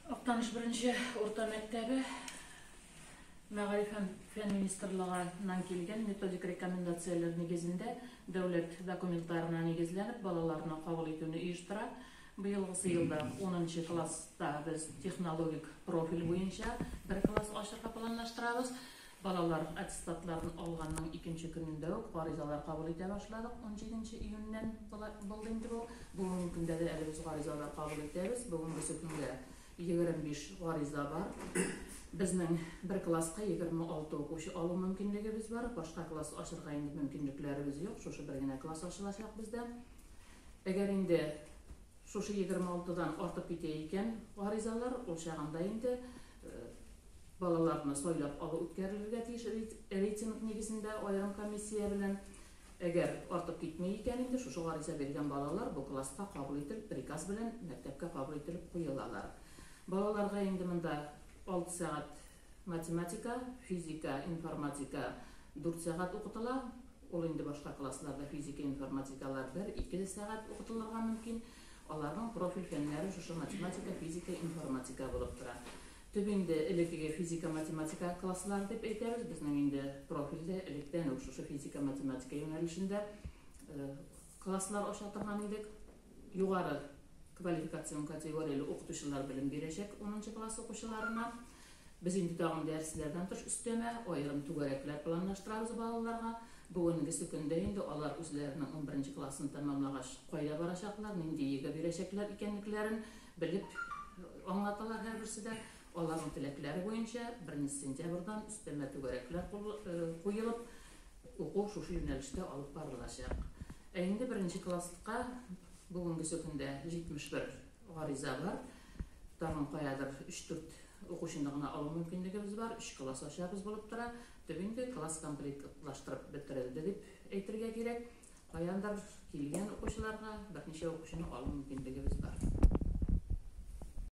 Актаныш беренче урта мәктәбе Мәгариф һәм фән министрлыгыннан килгән методик рекомендацияләр нигезендә дәүләт документларына нигезләнеп балаларны кабул итүне оештыра. Быелгысы елда 10 класста без технологик профиль буенча бер класс ачырга планлаштырабыз. Балалар аттестатларын алганның икенче көнендә үк гаризалар кабул итә башладык. 17 июньнән булды инде бу. Бүгенге көндә дә әле без гаризалар кабул итәбез. Бүгенгесе көнгә 25 гариза бар. Безнең бер класска 26 укучы алу мөмкинлегебез бар. Башка класс ачырга инде мөмкинлекләребез юк. Шушы бер генә класс ачылачак бездә. Әгәр инде шушы 26-дан артып китә икән гаризалар, ул чагында инде балаларны сайлап алу үткәрелергә тиеш рейтинг нигезендә аерым комиссия белән. Әгәр артып китми икән инде, шушы гариза биргән балалар бу класска кабул ителеп, приказ белән мәктәпкә кабул ителеп куелалар. Балаларга инде монда 6 сәгать математика, физика, информатика 4 сәгать укытыла. Ул инде башка классларда физика, информатикалар 1-2 сәгать укытылырга мөмкин. Аларның профиль фәннәре шушы математика, физика, информатика булып тора. Төп инде элеккеге физика, математика класслары дип әйтәбез. Безнең инде профильдә электән үк шушы физика, математика юнәлешендә класслар ача торган идек. Югары квалификацион категорияле укытучылар белем бирәчәк 10 класс укучыларына. Без инде тагын дәресләрдән тыш өстәмә аерым түгәрәкләр планлаштырабыз балаларга. Бүгенгесе көндә инде алар үзләренең 11 классын тәмамлагач кайда барачаклар, нинди ЕГЭ бирәчәкләр икәнлекләрен белеп аңлаталар һәрберсе дә. Аларның теләкләре буенча 1 сентябрьдән өстәмә түгәрәкләр куелып, уку шушы юнәлештә алып барылачак. Ә инде беренче класска бүгенгесе көндә 71 гариза бар. Тагын каядыр 3-4 укучыны гына алу мөмкинлегебез бар. 3 класс ачабыз булып тора. Төп инде класс комплектлаштырып бетерелде дип әйтергә кирәк. Каяндыр килгән укучыларга берничә укучыны алу мөмкинлегебез бар.